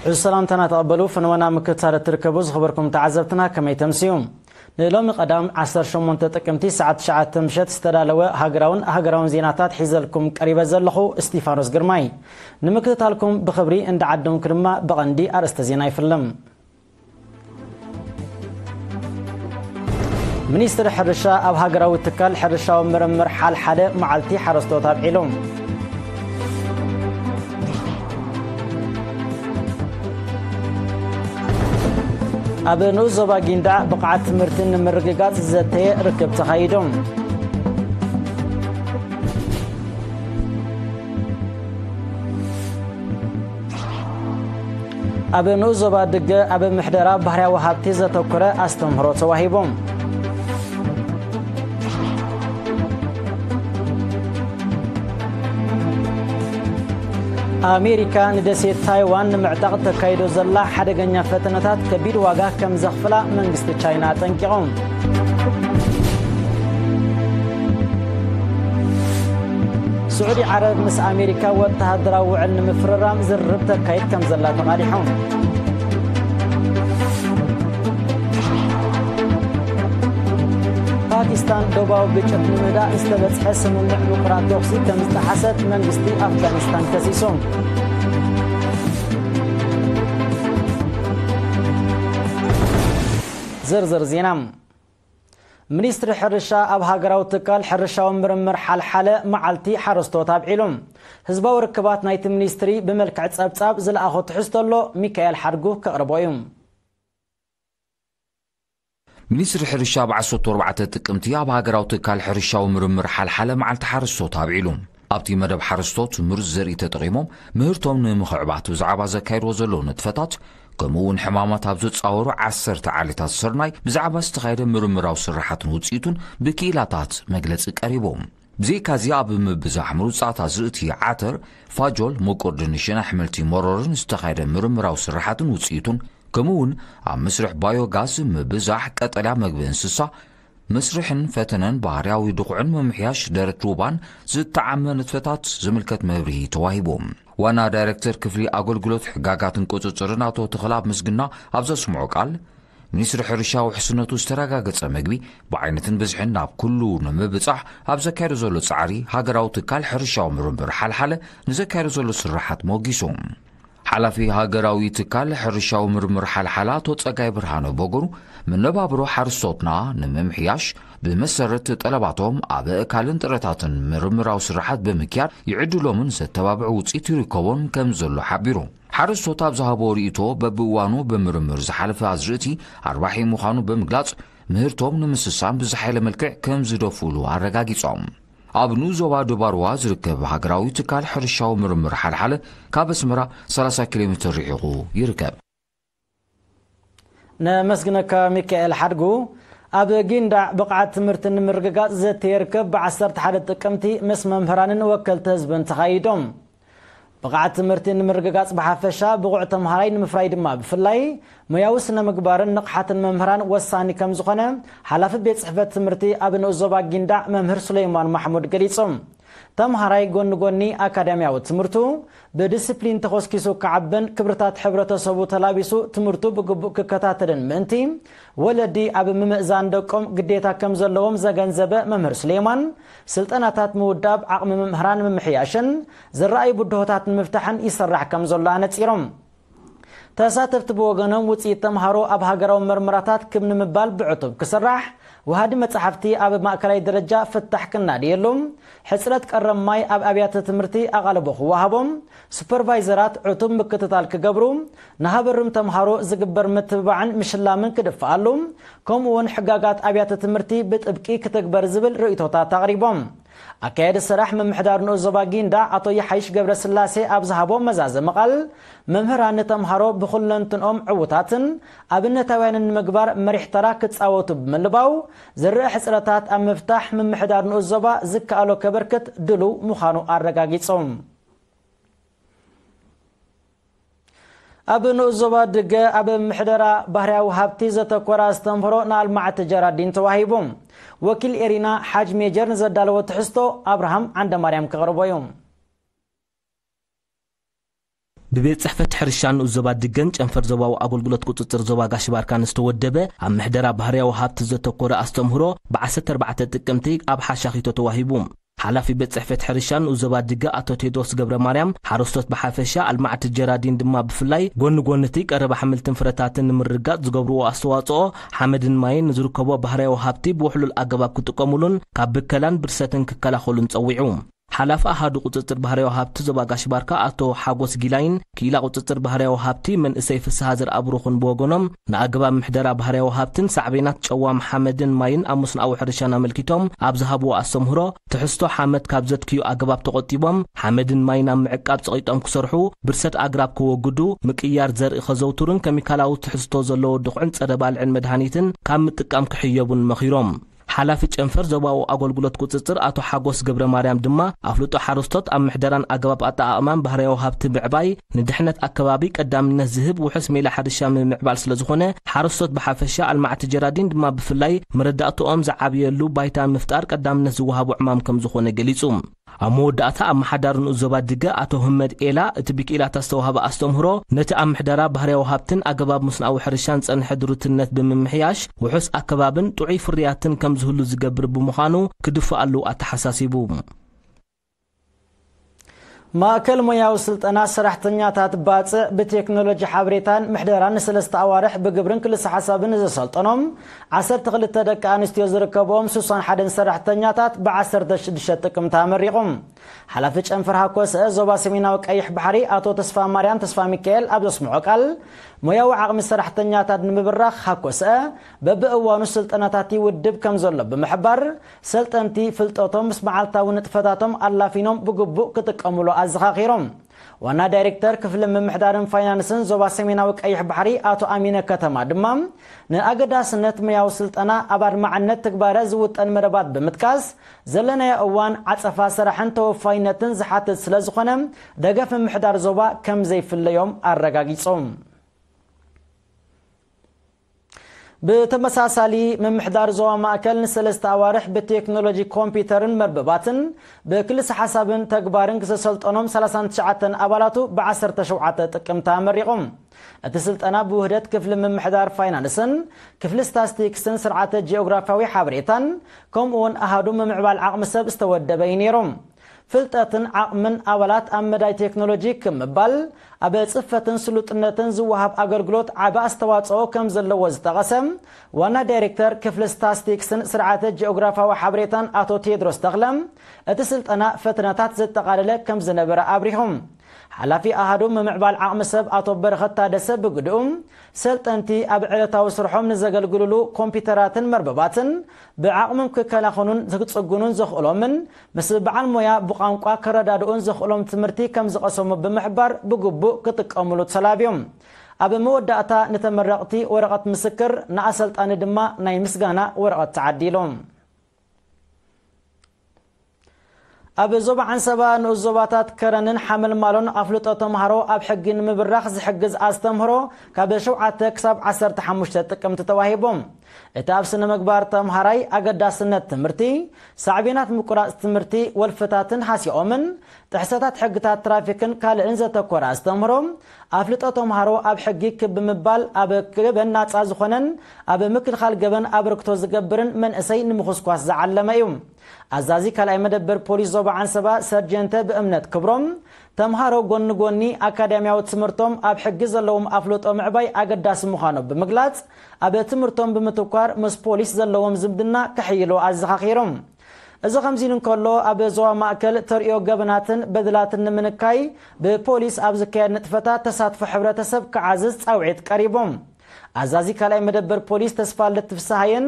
ሕዚ ሰላምታና ተቐበሉ። ፍንወና ምክትታል እትርከቡ ዝኸበርኩም ተዓዘብትና ከመይ ተምስዩ? ንሎሚ ቀዳም ዓሰርተ ሸሞንተ ጥቅምቲ ሰዓት ትሽዓተ ምሸት ዝተዳለወ ሃገራውን ሃገራውን ዜናታት ሒዘልኩም ቀሪበ ዘለኹ እስቲፋኖስ ግርማይ። ንምክትታልኩም ብኽብሪ እንዳዓደምኩ ድማ ብቐንዲ ኣርእስተ ዜና ይፍልም። ሚኒስትሪ ሕርሻ ኣብ ሃገራዊ ትካል ሕርሻዊ ምርምር ሓልሓለ መዓልቲ ሓረስቶት ኣብዒሉ። ኣብ ንኡስ ዞባ ጊንዳዕ ብቕዓት ትምህርቲ ንምርግጋጽ ዘተየ ርክብ ተኻይዱ። ኣብ ንኡስ ዞባ ድገ ኣብ ምሕደራ ባህርያዊ ሃብቲ ዘተኮረ ኣስተምህሮ ተዋሂቡ። ኣሜሪካ ንደሴት ታይዋን ንምዕጣቕ ተካይዶ ዘላ ሓደገኛ ፈተነታት ከቢድ ዋጋ ከም ዘኽፍላ መንግስቲ ቻይና ኣጠንቂቑ። ስዑዲ ዓረብ ምስ ኣሜሪካ ወተሃደራዊ ውዕል ንምፍርራም ዝርርብ ተካይድ ከም ዘላ ተቓሊሑ። ፓኪስታን ዶባዊ ግጭት ንምህዳእ ዝተበጽሐ ስምምዕ ምቁራጽ ተኹሲ ከም ዝጠሓሰት መንግስቲ ኣፍጋኒስታን ከሲሱ። ዝርዝር ዜና። ሚኒስትሪ ሕርሻ ኣብ ሃገራዊ ትካል ሕርሻዊ ምርምር ሓልሓለ መዓልቲ ሓረስቶት ኣብዒሉ። ህዝባዊ ርክባት ናይቲ ሚኒስትሪ ብመልክዕ ጸብጻብ ዝለኣኾ ትሕዝቶ ኣሎ፣ ሚካኤል ሓድጉ ከቕርቦ እዩ። ሚኒስትሪ ሕርሻ ኣብ ዓሰርተ ኣርባዕተ ጥቅምቲ ኣብ ሃገራዊ ትካል ሕርሻዊ ምርምር ሓልሓለ መዓልቲ ሓረስቶት ኣብዒሉ። ኣብቲ መደብ ሓረስቶት ምሩፅ ዘርኢ ተጠቒሞም ምህርቶም ንምኽዕባት ብዛዕባ ዘካየድዎ ዘለዉ ንጥፈታት፣ ከምኡ እውን ሕማማት ኣብ ዝፃወሩ ዓሰርተ ዓሌታት ስርናይ ብዛዕባ ዝተኻየደ ምርምራዊ ስራሓትን ውፅኢቱን ብክኢላታት መግለፂ ቀሪቦም። ብዘይካዚ ኣብ ምብዛሕ ምሩፃት ኣዝርእቲ ዓተር፣ ፋጆል፣ ምቁር ድንሽን ኣሕምልቲ መሮርን ዝተኻየደ ምርምራዊ ስራሓትን ውፅኢቱን፣ ከምኡ እውን ኣብ መስርሕ ባዮጋዝ ምብዛሕ ቀጠልያ መግቢ እንስሳ፣ መስርሕን ፈተነን ባህርያዊ ድኹዕን ምምሕያሽ ደረት ሩባን ዝተዓመ ንጥፈታት ዝምልከት መብርሂ ተዋሂቡ። ዋና ዳይሬክተር ክፍሊ ኣገልግሎት ሕጋጋትን ቁጽጽርን ኣቶ ተኽለኣብ ምስግና ኣብ ዘስምዖ ቃል፣ ሚኒስትሪ ሕርሻ ውሕስነቱ ዝተረጋገጸ መግቢ ብዓይነትን ብዝሕን ናብ ኩሉ ንምብጻሕ ኣብ ዘካየዶ ዘሎ ጻዕሪ ሃገራዊ ትካል ሕርሻዊ ምርምር ሓልሓለ ንዘካየዶ ዘሎ ስራሓት ሞጊሱ። ሓላፊ ሃገራዊ ትካል ሕርሻዊ ምርምር ሓልሓለ ኣቶ ጸጋይ ብርሃነ በገሩ፣ መነባብሮ ሓረስቶትና ንምምሕያሽ ብመሰረት ጠለባቶም ኣብ ኣእካልን ጥረታትን ምርምራዊ ስራሓት ብምክያድ ይዕድሎምን ዘተባብዕ ውፅኢት ይርከቦን ከም ዘሎ ሓቢሩ። ሓረስቶት ኣብ ዝሃቦ ርእይቶ በብእዋኑ ብምርምር ዝሓለፈ ኣዝርእቲ ኣርባሒ ምዃኑ ብምግላጽ፣ ምህርቶም ንምስሳን ብዝሓየለ መልክዕ ከም ዝደፍእሉ ኣረጋጊጾም። ኣብ ንኡስ ዞባ ደባርዋ ዝርከብ ሃገራዊ ትካል ሕርሻዊ ምርምር ሓልሓለ ካብ ኣስመራ ሰላሳ ኪሎ ሜትር ርሒቑ ይርከብ። ነመስግነካ ሚካኤል ሓድጉ። ኣብ ጊንዳዕ ብቕዓት ትምህርቲ ንምርግጋጽ ዘተየ ርክብ ብ ዓሰርተ ሓደ ጥቅምቲ ምስ መምህራንን ወከልቲ ህዝብን ተኻይዶም። ብቕዓት ትምህርቲ ንምርግጋጽ ብሓፈሻ ብቑዕ ተምሃራይ ንምፍራይ ድማ ብፍላይ ሞያዊ ስነ ምግባርን ንቕሓትን መምህራን ወሳኒ ከም ዝኾነ ሓላፊ ቤት ጽሕፈት ትምህርቲ ኣብ ንኡስ ዞባ ጊንዳዕ መምህር ሱለይማን ማሕሙድ ገሊጹ። ተምሃራይ ጎኒ ጎኒ ኣካዳሚያዊ ትምህርቱ ብዲስፕሊን ተኾስኪሱ ክዓብን ክብርታት ሕብረተሰቡ ተላቢሱ ትምህርቱ ብግቡእ ክከታተልን ምእንቲ፣ ወለዲ ኣብ ምምእዛን ደቆም ግዴታ ከም ዘለዎም ዘገንዘበ መምህር ሱሌማን፣ ስልጠናታት ምውዳብ ዓቕሚ መምህራን ምምሕያሽን ዝረኣዩ ብድሆታት ንምፍታሕን ይሰራሕ ከም ዘሎ ኣነጺሮም። ተሳተፍቲ ብወገኖም ውፅኢት ተምሃሮ ኣብ ሃገራዊ መርመራታት ክብ ንምባል ብዕቱብ ክስራሕ፣ ወሃዲ መጻሕፍቲ ኣብ ማእከላይ ደረጃ ፍታሕ ክናድየሉ፣ ሕጽረት ቀረብ ማይ ኣብ ኣብያተ ትምህርቲ ኣቓልቦ ክወሃቦም፣ ሱፐርቫይዘራት ዕቱብ ምክትታል ክገብሩ፣ ንሃበርም ተምሃሮ ዝግበር ምትብባዕን ምሽላምን ክድፍኣሉ፣ ከምኡ እውን ሕጋጋት ኣብያተ ትምህርቲ ብጥብቂ ክትግበር ዝብል ርእይቶታት ኣቕሪቦም። ኣካያዲ ስራሕ ምምሕዳር ንኡስ ዞባ ጊንዳዕ ኣቶ ይሓይሽ ገብረስላሴ ኣብ ዝሃቦ መዛዘሚ ቃል፣ መምህራን ንተምሃሮ ብኹለንትንኦም ዕዉታትን ኣብነታውያንን ንምግባር መሪሕ ተራ ክጻወቱ ብምልባው፣ ዝረአ ሕጽረታት ኣብ ምፍታሕ ምምሕዳር ንኡስ ዞባ ዝከኣሎ ከበርክት ድሉው ምዃኑ ኣረጋጊጾም። ኣብ ንኡስ ዞባ ድገ ኣብ ምሕደራ ባህርያዊ ሃብቲ ዘተኮረ ኣስተምህሮ ንኣልማዕቲ ጀራዲን ተዋሂቡ። ወኪል ኤሪና ሓጅ ሜጀር ንዘዳለዎ ትሕዝቶ ኣብርሃም ዓንደማርያም ክቕርቦ እዩ። ብቤት ጽሕፈት ሕርሻን ንኡስ ዞባ ድገን ጨንፈር ዞባዊ ኣገልግሎት ቁጽጽር ዞባ ጋሽ ባርካን ዝተወደበ ኣብ ምሕደራ ባህርያዊ ሃብቲ ዘተኮረ ኣስተምህሮ ብ14 ጥቅምቲ ኣብ ሓሻኺቶ ተዋሂቡ። ሓላፊ ቤት ጽሕፈት ሕርሻን ንኡስ ዞባ ድገ ኣቶ ቴድሮስ ገብረ ማርያም፣ ሓረስቶት ብሓፈሻ፣ ኣልማዕቲ ጀራዲን ድማ ብፍላይ፣ ጎኒ ጎኒ እቲ ቀረብ ኣሕምልትን ፍረታትን ንምርግጋጽ ዝገብርዎ ኣስተዋጽኦ፣ ሓመድን ማይን ንዝርከቦ ባህርያዊ ሃብቲ ብውሕሉል ኣገባብ ክጥቀሙሉን ካብ ብከላን ብርሰትን ክከላኸሉን ጸዊዑ። ሓላፊ ኣሃዱ ቁጽጽር ባህርያዊ ሃብቲ ዞባ ጋሽ ባርካ ኣቶ ሓጎስ ጊላይን፣ ክኢላ ቁጽጽር ባህርያዊ ሃብቲ መንእሰይ ፍስሃ ዘርኣብሩኽን ብወገኖም፣ ንኣገባብ ምሕደራ ባህርያዊ ሃብትን ሳዕቤናት ጨዋም ሓመድን ማይን ኣብ መስኖኣዊ ሕርሻን ኣመልኪቶም ኣብ ዝሃብዎ ኣስተምህሮ፣ ትሕዝቶ ሓመድ ካብ ዘድክዩ ኣገባብ ተቖጢቦም፣ ሓመድን ማይን ኣብ ምዕቃብ ጸቒጦም ክሰርሑ፣ ብርሰት ኣግራብ ከወግዱ፣ ምቅያር ዘርኢ ከዘውትሩን ከሚካላዊ ትሕዝቶ ዘለዎ ድኹዕን ጸረ ባልዕን መድሃኒትን ካብ ምጥቃም ክሕየቡን መኺሮም። ሓላፊ ጨንፈር ዞባዊ ኣገልግሎት ቁጽጽር ኣቶ ሓጎስ ገብረ ማርያም ድማ፣ ኣፍልጦ ሓረስቶት ኣብ ምሕደራን ኣገባብ ኣጠቓቕማን ባህርያዊ ሃብቲ ምዕባይ፣ ንድሕነት ኣከባቢ ቀዳምነት ዝህብ ውሑስ ሜላ ሕርሻ ምምዕባል ስለ ዝኾነ፣ ሓረስቶት ብሓፈሻ፣ ኣልማዕቲ ጀራዲን ድማ ብፍላይ፣ መረዳእትኦም ዝዓብየሉ ባይታ ምፍጣር ቀዳምነት ዝወሃቦ ዕማም ከም ዝኾነ ገሊጹ። ኣብ መወዳእታ፣ ኣመሓዳሪ ንኡስ ዞባ ድገ ኣቶ ህመድ ኤላ፣ እቲ ብክኢላታት ዝተዋህበ ኣስተምህሮ፣ ነቲ ኣብ ምሕደራ ባህርያዊ ሃብትን ኣገባብ መስኖኣዊ ሕርሻን ዝጸንሐ ድሩትነት ብምምሕያሽ፣ ውሑስ ኣከባብን ጥዑይ ፍርያትን ከም ዝህሉ ዝገብር ብምዃኑ፣ ክድፋኣሉ ኣተሓሳሲቡ። ማእከል ሞያዊ ስልጠና ሰራሕተኛታት ባጽዕ ብቴክኖሎጂ ሓበሬታን ምሕደራን ንሰለስተ ኣዋርሕ ብግብርን ክልሰ ሓሳብን ንዘሰልጠኖም ዓሰርተ ክልተ ደቂ ኣንስትዮ ዝርከብኦም ስሳን ሓደን ሰራሕተኛታት ብ16 ጥቅምቲ ኣመሪቑም። ሓላፊ ጨንፈር ሃኮስአ ዞባ ሰሜናዊ ቀይሕ ባሕሪ ኣቶ ተስፋ ማርያም ተስፋ ሚካኤል ኣብ ዘስምዖ ቃል፣ ሞያዊ ዓቕሚ ሰራሕተኛታት ንምብራኽ ሃኮስአ በብእዋኑ ስልጠናታት ይውድብ ከም ዘሎ ብምሕባር፣ ሰልጠንቲ ፍልጠቶም ምስ መዓልታዊ ንጥፈታቶም ኣላፊኖም ብግቡእ ክጥቀሙሉ ኣዘኻኺሮም። ዋና ዳይሬክተር ክፍሊ ምምሕዳርን ፋይናንስን ዞባ ሰሜናዊ ቀይሕ ባሕሪ ኣቶ ኣሚነ ከተማ ድማ፣ ንኣገዳስነት ሞያዊ ስልጠና ኣብ ኣድማዕነት ትግባረ ዝውጠን መደባት ብምጥቃስ፣ ዘለናዮ እዋን ዓጸፋ ስራሕን ተወፋይነትን ዝሓትት ስለ ዝኾነ፣ ደገፍ ምምሕዳር ዞባ ከም ዘይፍለዮም ኣረጋጊጾም። ብተመሳሳሊ፣ ምምሕዳር ዞባ ማእከል ንሰለስተ ኣዋርሕ ብቴክኖሎጂ ኮምፒውተርን መርበባትን ብክልሰ ሓሳብን ተግባርን ክሰሰልጠኖም ሰላሳን ትሽዓተን ኣባላቱ ብ17 ጥቅምቲ ኣመሪቑም። እቲ ስልጠና ብውህደት ክፍሊ ምምሕዳር ፋይናንስን ክፍሊ ስታስቲክስን ስርዓተ ጂኦግራፊያዊ ሓበሬታን ከምኡ እውን ኣሃዱ ምምዕባል ዓቕሚ ሰብ ዝተወደበ እዩ ነይሩ። ፍልጠትን ዓቕምን ኣባላት ኣብ መዳይ ቴክኖሎጂ ክምባል ኣብ ጽፈትን ስሉጥነትን ዝወሃብ ኣገልግሎት ዓቢ ኣስተዋጽኦ ከም ዘለዎ ዝጠቐሰ ዋና ዳይሬክተር ክፍሊ ስታስቲክስን ስርዓተ ጂኦግራፊያዊ ሓበሬታን ኣቶ ቴድሮስ ተኽለ፣ እቲ ስልጠና ፈተነታት ዘጠቓለለ ከም ዝነበረ ኣብሪኹ። ሓላፊ ኣሃዱ ምምዕባል ዓቕሚ ሰብ ኣቶ በረኸት ታደሰ ብግድኡ፣ ሰልጠንቲ ኣብ ዕለታዊ ስርሖም ንዘገልግልሉ ኮምፒውተራትን መርበባትን ብዓቕሞም ክከናኸኑን ክጽግኑን ዘኽእሎምን ምስ በዓል ሞያ ብቋንቋ ከረዳድኡን ዘኽእሎም ትምህርቲ ከም ዝቐሰሙ ብምሕባር ብግቡእ ክጥቀሙሉ ተላብዮም። ኣብ መወዳእታ ንተመረቕቲ ወረቐት ምስክር፣ ንኣሰልጣኒ ድማ ናይ ምስጋና ወረቐት ተዓዲሉ። ኣብ ዞባ ዓንሰባ ንኡስ ዞባታት ከረንን ሓመልማሎን ኣፍልጦ ተምሃሮ ኣብ ሕጊ ንምብራኽ ዝሕግዝ ኣስተምህሮ ካብ 7 ክሳብ 15 ጥቅምቲ ተዋሂቦም። እቲ ኣብ ስነ ምግባር ተምሃራይ ኣገዳስነት ትምህርቲ፣ ሳዕቤናት ምቁራጽ ትምህርቲ፣ ወልፍታትን ሃሲኦምን ጥሕሰታት ሕግታት ትራፊክን ካልእን ዘተኮረ ኣስተምህሮ፣ ኣፍልጦ ተምሃሮ ኣብ ሕጊ ክብ ብምባል ኣብ ገበን ናጻ ዝኾነን ኣብ ምክልኻል ገበን ኣበርክቶ ዝገብርን መንእሰይ ንምኹስኳስ ዝዓለመ እዩ። ኣዛዚ ካልኣይ መደበር ፖሊስ ዞባ ዓንሰባ ሰርጀንተ ብእምነት ክብሮም፣ ተምሃሮ ጎኒ ጎኒ ኣካዳሚያዊ ትምህርቶም ኣብ ሕጊ ዘለዎም ኣፍልጦ ምዕባይ ኣገዳሲ ምዃኑ ብምግላጽ፣ ኣብ ትምህርቶም ብምትኳር ምስ ፖሊስ ዘለዎም ዝምድና ክሕይሉ ኣዘኻኺሮም። እዚ ከምዚ ኢሉ እንከሎ፣ ኣብ ዞባ ማእከል ተርእዮ ገበናትን በደላትን ንምንካይ ብፖሊስ ኣብ ዝካየድ ንጥፈታት ተሳትፎ ሕብረተሰብ ክዓዝዝ ጻውዒት ቀሪቦም። ኣዛዚ ካልኣይ መደበር ፖሊስ ተስፋልደት ፍስሃየን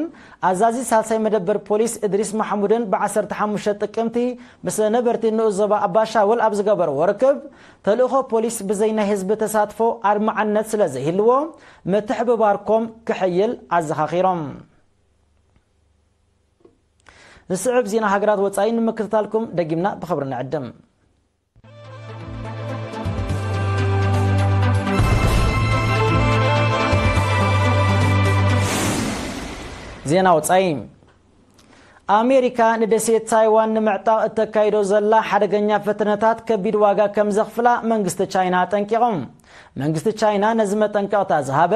ኣዛዚ ሳልሳይ መደበር ፖሊስ እድሪስ ማሕሙድን ብ15 ጥቅምቲ ምስ ነበርቲ ንኡስ ዞባ ኣባሻውል ኣብ ዝገበርዎ ርክብ፣ ተልእኾ ፖሊስ ብዘይ ናይ ህዝቢ ተሳትፎ ኣድማዕነት ስለ ዘይህልዎ፣ ምትሕብባርኮም ክሕይል ኣዘኻኺሮም። ዝስዕብ ዜና ሃገራት ወጻኢ ንምክትታልኩም ደጊምና ብኽብሪ ንዕድም። ዜና ወጻኢ። ኣሜሪካ ንደሴት ታይዋን ንምዕጣቕ እተካይዶ ዘላ ሓደገኛ ፈተነታት ከቢድ ዋጋ ከም ዘኽፍላ መንግስቲ ቻይና ኣጠንቂቑ። መንግስቲ ቻይና ነዚ መጠንቀቕታ ዝሃበ፣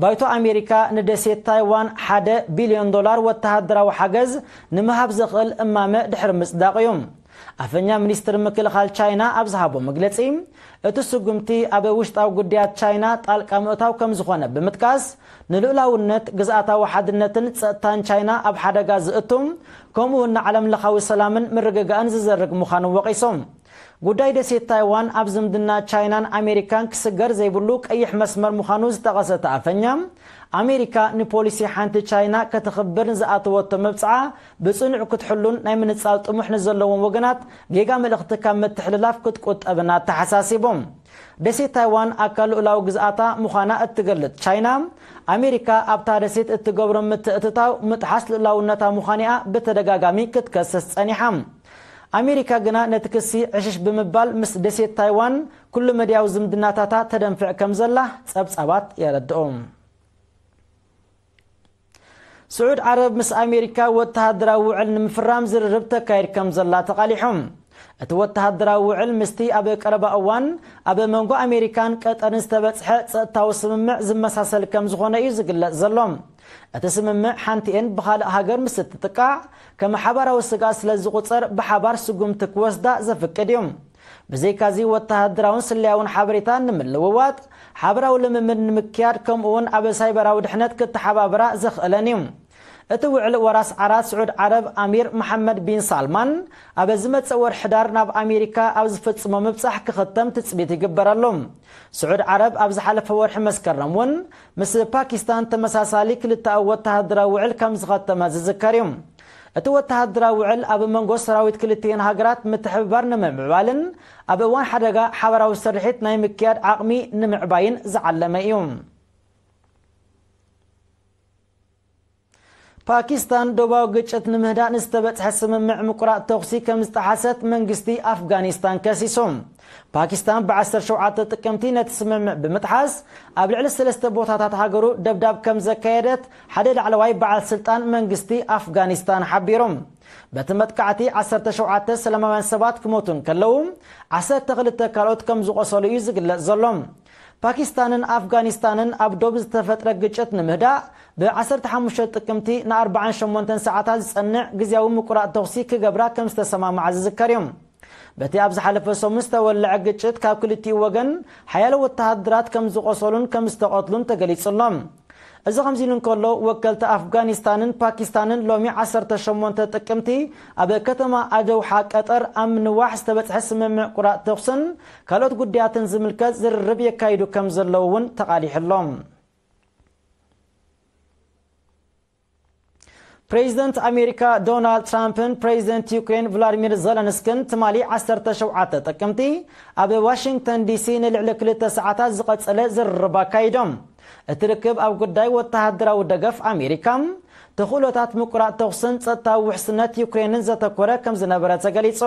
ባይቶ ኣሜሪካ ንደሴት ታይዋን ሓደ ቢልዮን ዶላር ወተሃደራዊ ሓገዝ ንምሃብ ዘኽእል እማመ ድሕሪ ምጽዳቕ እዩ። ኣፈኛ ሚኒስትሪ ምክልኻል ቻይና ኣብ ዝሃቦ መግለጺ፣ እቲ ስጉምቲ ኣብ ውሽጣዊ ጉዳያት ቻይና ጣልቃ ምእታው ከም ዝኾነ ብምጥቃስ፣ ንልኡላውነት፣ ግዝኣታዊ ሓድነትን ጸጥታን ቻይና ኣብ ሓደጋ ዝእቱ፣ ከምኡ እውን ንዓለም ለኻዊ ሰላምን ምርግጋእን ዝዘርግ ምዃኑ ወቒሶም። ጉዳይ ደሴት ታይዋን ኣብ ዝምድና ቻይናን ኣሜሪካን ክስገር ዘይብሉ ቀይሕ መስመር ምዃኑ ዝጠቐሰ እቲ ኣፈኛ፣ ኣሜሪካ ንፖሊሲ ሓንቲ ቻይና ከተኽብር ንዝኣተወቶ መብጽዓ ብጽኑዕ ክትሕሉን ናይ ምንጻል ጥሙሕ ንዘለዎም ወገናት ጌጋ መልእኽቲ ካብ ምትሕልላፍ ክትቁጠብን ኣተሓሳሲቡ። ደሴት ታይዋን ኣካል ልኡላዊ ግዝኣታ ምዃና እትገልጽ ቻይና፣ ኣሜሪካ ኣብታ ደሴት እትገብሮ ምትእትታው ምጥሓስ ልኡላውነታ ምዃኑ እያ ብተደጋጋሚ ክትከስስ ጸኒሓ። ኣሜሪካ ግና ነቲ ክሲ ዕሽሽ ብምባል ምስ ደሴት ታይዋን ኩሉ መድያዊ ዝምድናታታ ተደንፍዕ ከም ዘላ ጸብጻባት የረድኡ። ስዑድ ዓረብ ምስ ኣሜሪካ ወተሃደራዊ ውዕል ንምፍራም ዝርርብ ተካይድ ከም ዘላ ተቓሊሑ። እቲ ወተሃደራዊ ውዕል ምስቲ ኣብ ቀረባ እዋን ኣብ መንጎ ኣሜሪካን ቀጠርን ዝተበጽሐ ጸጥታዊ ስምምዕ ዝመሳሰል ከም ዝኾነ እዩ ዝግለጽ ዘሎ። እቲ ስምምዕ ሓንቲኤን ብኻልእ ሃገር ምስ እትጥቃዕ ከም ሓባራዊ ስግኣት ስለ ዝቑጸር ብሓባር ስጉምቲ ክወስዳ ዘፍቅድ እዩ። ብዘይካዚ ወተሃደራውን ስለያውን ሓበሬታ ንምልውዋጥ፣ ሓበራዊ ልምምድ ንምክያድ፣ ከምኡ እውን ኣብ ሳይበራዊ ድሕነት ክተሓባበራ ዘኽእለን እዩ። እቲ ውዕል ወራስ ዓራት ስዑድ ዓረብ ኣሚር መሓመድ ቢን ሳልማን ኣብ ዝመጽእ ወርሒ ሕዳር ናብ ኣሜሪካ ኣብ ዝፍጽሞ ምብጻሕ ክኽተም ትጽቢት ይግበረሉ። ስዑድ ዓረብ ኣብ ዝሓለፈ ወርሒ መስከረም እውን ምስ ፓኪስታን ተመሳሳሊ ክልተኣዊ ወተሃደራዊ ውዕል ከም ዝኸተመ ዝዝከር እዩ። እቲ ወተሃደራዊ ውዕል ኣብ መንጎ ሰራዊት ክልቲኤን ሃገራት ምትሕብባር ንምምዕባልን ኣብ እዋን ሓደጋ ሓበራዊ ስርሒት ናይ ምክያድ ዓቕሚ ንምዕባይን ዝዓለመ እዩ። ፓኪስታን ዶባዊ ግጭት ንምህዳእ ንዝተበጽሐ ስምምዕ ምቁራጽ ተኹሲ ከም ዝጠሓሰት መንግስቲ ኣፍጋኒስታን ከሲሱ። ፓኪስታን ብ ዓሰርተ ሸውዓተ ጥቅምቲ ነቲ ስምምዕ ብምጥሓስ ኣብ ልዕሊ ሰለስተ ቦታታት ሃገሩ ደብዳብ ከም ዘካየደት ሓደ ላዕለዋይ በዓል ስልጣን መንግስቲ ኣፍጋኒስታን ሓቢሩ። በቲ መጥቃዕቲ ዓሰርተ ሸውዓተ ሰላማውያን ሰባት ክሞቱ እንከለዉ፣ ዓሰርተ ክልተ ካልኦት ከም ዝቖሰሉ እዩ ዝግለጽ ዘሎ። ፓኪስታንን ኣፍጋኒስታንን ኣብ ዶብ ዝተፈጥረ ግጭት ንምህዳእ ብ ዓሰርተ ሓሙሽተ ጥቅምቲ ን ኣርባዓን ሸሞንተን ሰዓታት ዝጸንዕ ግዝያዊ ምቁራጽ ተኹሲ ክገብራ ከም ዝተሰማምዓ ዝዝከር እዩ። በቲ ኣብ ዝሓለፈ ሰሙን ዝተወልዐ ግጭት ካብ ክልቲኡ ወገን ሓያሎ ወተሃደራት ከም ዝቖሰሉን ከም ዝተቐትሉን ተገሊጹ ኣሎ። እዚ ከምዚ ኢሉ እንከሎ፣ ወከልቲ ኣፍጋኒስታንን ፓኪስታንን ሎሚ ዓሰርተ ሸሞንተ ጥቅምቲ ኣብ ከተማ ኣደውሓ ቀጠር ኣብ ምንዋሕ ዝተበጽሐ ስምምዕ ቁራጥ ተኹስን ካልኦት ጉዳያትን ዝምልከት ዝርርብ የካይዱ ከም ዘለዉ እውን ተቓሊሑ ኣሎ። ፕሬዚደንት ኣሜሪካ ዶናልድ ትራምፕን ፕሬዚደንት ዩክሬን ቭላዲሚር ዘለንስክን ትማሊ ዓሰርተ ሸውዓተ ጥቅምቲ ኣብ ዋሽንግተን ዲሲ ንልዕሊ ክልተ ሰዓታት ዝቐጸለ ዝርርብ ኣካይዶም። እቲ ርክብ ኣብ ጉዳይ ወተሃደራዊ ደገፍ ኣሜሪካ፣ ተኽእሎታት ምቁራጥ ተኹስን ጸጥታዊ ውሕስነት ዩክሬንን ዘተኮረ ከም ዝነበረ ተገሊጹ።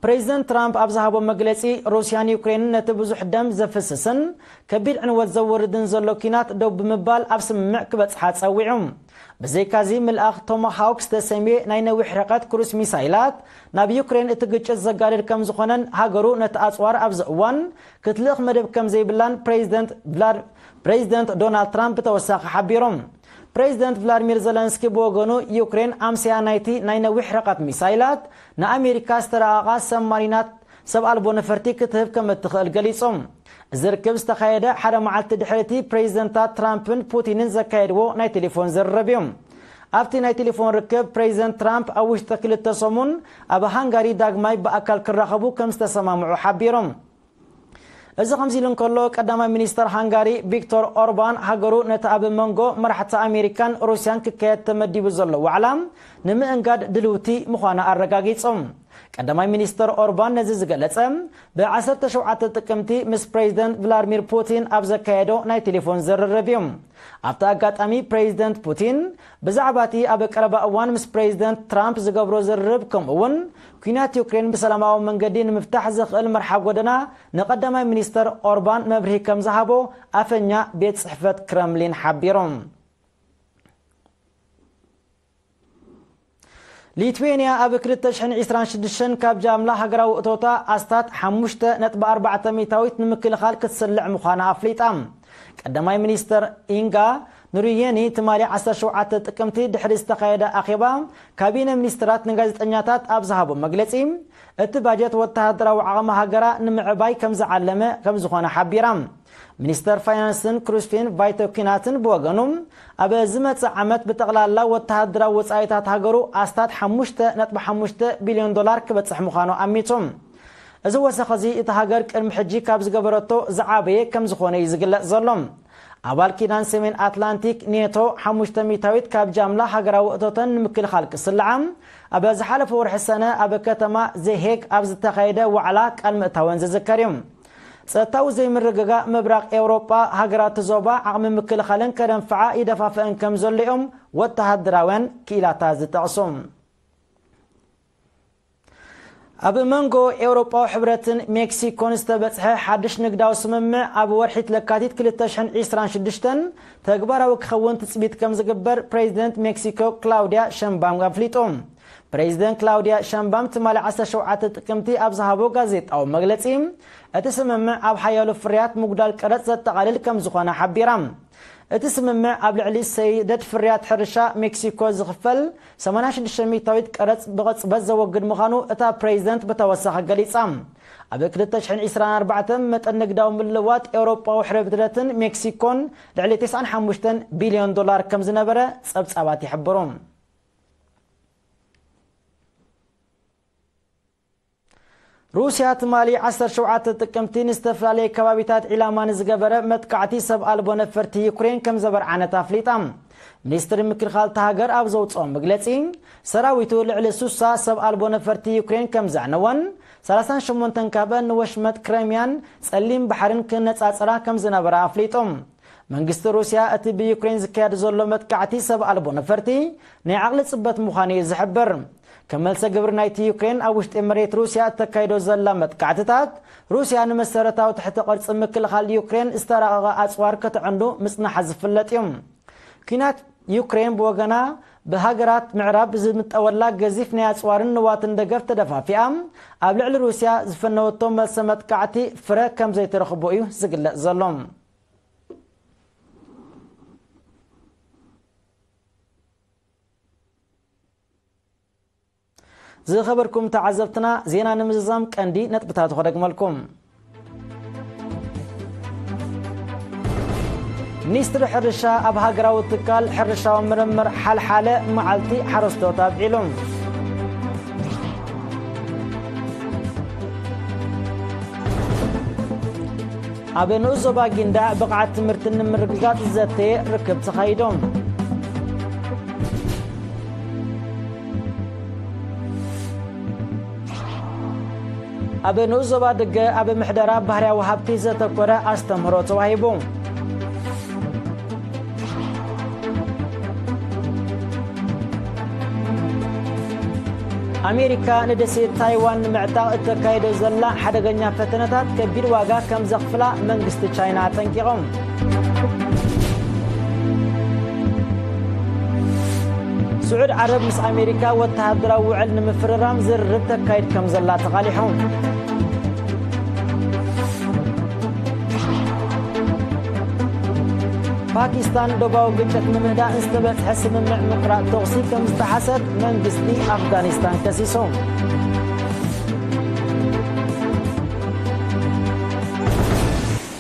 ፕሬዚደንት ትራምፕ ኣብ ዝሃቦ መግለጺ፣ ሩስያን ዩክሬንን ነቲ ብዙሕ ደም ዘፍስስን ከቢድ ዕንወት ዘወርድን ዘሎ ኲናት ደው ብምባል ኣብ ስምምዕ ክበጽሓ ጸዊዑ። ብዘይካዚ፣ ምልኣኽ ቶማሃውክ ዝተሰምየ ናይ ነዊሕ ርሕቀት ክሩዝ ሚሳይላት ናብ ዩክሬን እቲ ግጭት ዘጋድድ ከም ዝኾነን ሃገሩ ነቲ ኣጽዋር ኣብዚ እዋን ክትልእኽ መደብ ከም ዘይብላን ፕሬዚደንት ቭላድ-፣ ፕሬዚደንት ዶናልድ ትራምፕ ብተወሳኺ ሓቢሩ። ፕሬዚደንት ቭላድሚር ዘለንስኪ ብወገኑ፣ ዩክሬን ኣምስያ ናይቲ ናይ ነዊሕ ርሕቀት ሚሳይላት ንኣሜሪካ ዝተረቐቓ ሰብማሪናት ሰብ ኣልቦ ነፈርቲ ክትህብ ከም እትኽእል ገሊጹ። እዚ ርክብ ዝተኻየደ ሓደ መዓልቲ ድሕሪ እቲ ፕሬዚደንታት ትራምፕን ፑቲንን ዘካየድዎ ናይ ቴሌፎን ዝርርብ እዩ። ኣብቲ ናይ ቴሌፎን ርክብ፣ ፕሬዚደንት ትራምፕ ኣብ ውሽጢ ክልተ ሰሙን ኣብ ሃንጋሪ ዳግማይ ብኣካል ክራኸቡ ከም ዝተሰማምዑ ሓቢሮም። እዚ ከምዚ ኢሉ እንከሎ፣ ቀዳማይ ሚኒስተር ሃንጋሪ ቪክቶር ኦርባን ሃገሩ ነቲ ኣብ መንጎ መራሕቲ ኣሜሪካን ሩስያን ክካየድ ተመዲቡ ዘሎ ዋዕላ ንምእንጋድ ድልውቲ ምዃና ኣረጋጊጹ። ቀዳማይ ሚኒስተር ኦርባን ነዚ ዝገለጸ ብ ዓሰርተ ሸውዓተ ጥቅምቲ ምስ ፕሬዚደንት ቭላድሚር ፑቲን ኣብ ዘካየዶ ናይ ቴሌፎን ዝርርብ እዩ። ኣብቲ ኣጋጣሚ ፕሬዚደንት ፑቲን ብዛዕባ እቲ ኣብ ቀረባ እዋን ምስ ፕሬዚደንት ትራምፕ ዝገብሮ ዝርርብ፣ ከምኡ እውን ኲናት ዩክሬን ብሰላማዊ መንገዲ ንምፍታሕ ዘኽእል መርሓ ጎደና ንቀዳማይ ሚኒስተር ኦርባን መብርሂ ከም ዝሃቦ ኣፈኛ ቤት ጽሕፈት ክረምሊን ሓቢሩ። ሊትዌንያ ኣብ ክልተ ሽሕን ዕስራን ሽዱሽተን ካብ ጃምላ ሃገራዊ እቶታ ኣስታት ሓሙሽተ ነጥቢ ኣርባዕተ ሚእታዊት ንምክልኻል ክትስልዕ ምዃና ኣፍሊጣ። ቀዳማይ ሚኒስተር ኢንጋ ኑርየኒ ትማሊ ዓሰርተ ሸውዓተ ጥቅምቲ ድሕሪ ዝተኻየደ ኣኼባ ካቢነ ሚኒስትራት ንጋዜጠኛታት ኣብ ዝሃቦ መግለጺ፣ እቲ ባጀት ወተሃደራዊ ዓቕሚ ሃገራ ንምዕባይ ከም ዝዓለመ ከም ዝኾነ ሓቢራ። ሚኒስተር ፋይናንስን ክሩስፊን ቫይቶኪናትን ብወገኑ፣ ኣብ ዝመጽእ ዓመት ብጠቕላላ ወተሃደራዊ ወጻኢታት ሃገሩ ኣስታት ሓሙሽተ ነጥቢ ሓሙሽተ ቢልዮን ዶላር ክበጽሕ ምዃኑ ኣሚቱ። እዚ ወሰኽ እዚ እታ ሃገር ቅድሚ ሕጂ ካብ ዝገበረቶ ዝዓበየ ከም ዝኾነ እዩ ዝግለጽ ዘሎ። ኣባል ኪዳን ሰሜን ኣትላንቲክ ኔቶ ሓሙሽተ ሚእታዊት ካብ ጃምላ ሃገራዊ እቶተን ንምክልኻል ክስልዓ ኣብ ዝሓለፈ ወርሒ ሰነ ኣብ ከተማ ዘሄግ ኣብ ዝተኻየደ ዋዕላ ቃል ምእታወን ዝዝከር እዩ። ጸጥታዊ ዘይምርግጋእ ምብራቕ ኤውሮጳ ሃገራት ዞባ ዓቕሚ ምክልኻለን ከደንፍዓ ይደፋፍአን ከም ዘሎ እዮም ወተሃደራውያን ክኢላታት ዝጠቕሱ። ኣብ መንጎ ኤውሮጳዊ ሕብረትን ሜክሲኮን ዝተበጽሐ ሓድሽ ንግዳዊ ስምምዕ ኣብ ወርሒት ለካቲት ክልተ ሽሕን ዕስራን ሽዱሽተን ተግባራዊ ክኸውን ትጽቢት ከም ዝግበር ፕሬዚደንት ሜክሲኮ ክላውዲያ ሸምባም ኣፍሊጡ። ፕሬዚደንት ክላውዲያ ሸምባም ትማሊ ዓሰርተ ሸውዓተ ጥቅምቲ ኣብ ዝሃቦ ጋዜጣዊ መግለጺ፣ እቲ ስምምዕ ኣብ ሓያሎ ፍርያት ምጉዳል ቀረጽ ዘጠቓልል ከም ዝኾነ ሓቢራ። እቲ ስምምዕ ኣብ ልዕሊ ሰደድ ፍርያት ሕርሻ ሜክሲኮ ዝኽፈል ሰማንያ ሽዱሽተ ሚእታዊት ቀረጽ ብቕጽበት ዘወግድ ምዃኑ እታ ፕሬዚደንት ብተወሳኺ ገሊጻ። ኣብ ክልተ ሽሕን ዕስራን ኣርባዕተን መጠን ንግዳዊ ምልውዋጥ ኤውሮጳዊ ሕብረትን ሜክሲኮን ልዕሊ ተስዓን ሓሙሽተን ቢልዮን ዶላር ከም ዝነበረ ጸብጻባት ይሕብሩ። ሩስያ ትማሊ ዓሰርተ ሸውዓተ ጥቅምቲ ንዝተፈላለየ ከባቢታት ዒላማ ንዝገበረ መጥቃዕቲ ሰብ ኣልቦ ነፈርቲ ዩክሬን ከም ዘበርዓነት ኣፍሊጣ። ሚኒስትሪ ምክልኻል እታ ሃገር ኣብ ዘውፅኦ መግለፂ፣ ሰራዊቱ ልዕሊ ሱሳ ሰብ ኣልቦ ነፈርቲ ዩክሬን ከም ዘዕነወን ሰላሳን ሸሞንተን ካብአን ንወሽመጥ ክረምያን ጸሊም ባሕርን ክነጻጸራ ከም ዝነበራ ኣፍሊጡ። መንግስቲ ሩስያ እቲ ብዩክሬን ዝካየድ ዘሎ መጥቃዕቲ ሰብ ኣልቦ ነፈርቲ ናይ ዓቕሊ ጽበት ምዃኑ እዩ ዝሕብር። ከም መልሰ ግብሪ ናይቲ ዩክሬን ኣብ ውሽጢ መሬት ሩስያ እተካይዶ ዘላ መጥቃዕትታት፣ ሩስያ ንመሰረታዊ ትሕቲ ቅርጺ ምክልኻል ዩክሬን ዝተራቐቐ ኣጽዋር ከተዕንዱ ምጽናሓ ዝፍለጥ እዩ። ኲናት ዩክሬን ብወገና ብሃገራት ምዕራብ ዝምጠወላ ገዚፍ ናይ ኣጽዋርን ንዋትን ደገፍ ተደፋፊኣ ኣብ ልዕሊ ሩስያ ዝፈነወቶ መልሰ መጥቃዕቲ ፍረ ከም ዘይተረኽቦ እዩ ዝግለጽ ዘሎ። ዝኸበርኩም ተዓዘብትና፣ ዜና ንምዝዛም ቀንዲ ነጥብታቱ ከደግመልኩም። ሚኒስትሪ ሕርሻ ኣብ ሃገራዊ ትካል ሕርሻዊ ምርምር ሓልሓለ መዓልቲ ሓረስቶት ኣብዒሉ። ኣብ ንኡስ ዞባ ጊንዳዕ ብቕዓት ትምህርቲ ንምርግጋጽ ዝዘተየ ርክብ ተኻይዱ። ኣብ ንኡስ ዞባ ድገ ኣብ ምሕደራ ባህርያዊ ሃብቲ ዘተኮረ ኣስተምህሮ ተዋሂቡ። ኣሜሪካ ንደሴት ታይዋን ንምዕጣቕ እተካይዶ ዘላ ሓደገኛ ፈተነታት ከቢድ ዋጋ ከም ዘኽፍላ መንግስቲ ቻይና ኣጠንቂቖም። ስዑድ ዓረብ ምስ ኣሜሪካ ወተሃደራዊ ውዕል ንምፍርራም ዝርርብ ተካይድ ከም ዘላ ተቓሊሖም። ፓኪስታን ዶባዊ ግጭት ንምህዳእ ዝተበጽሐ ስምምዕ ምቁራጽ ተኹሲ ከም ዝተሓሰት መንግስቲ ኣፍጋኒስታን ከሲሱ።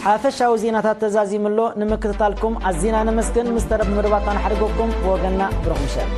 ሓፈሻዊ ዜናታት ተዛዚሙ ኣሎ። ንምክትታልኩም ኣዚና ነመስግን። ምስ ተረፍ መደባትና ንሓድገኩም። ብወገንና ብሩኽ ምሸት።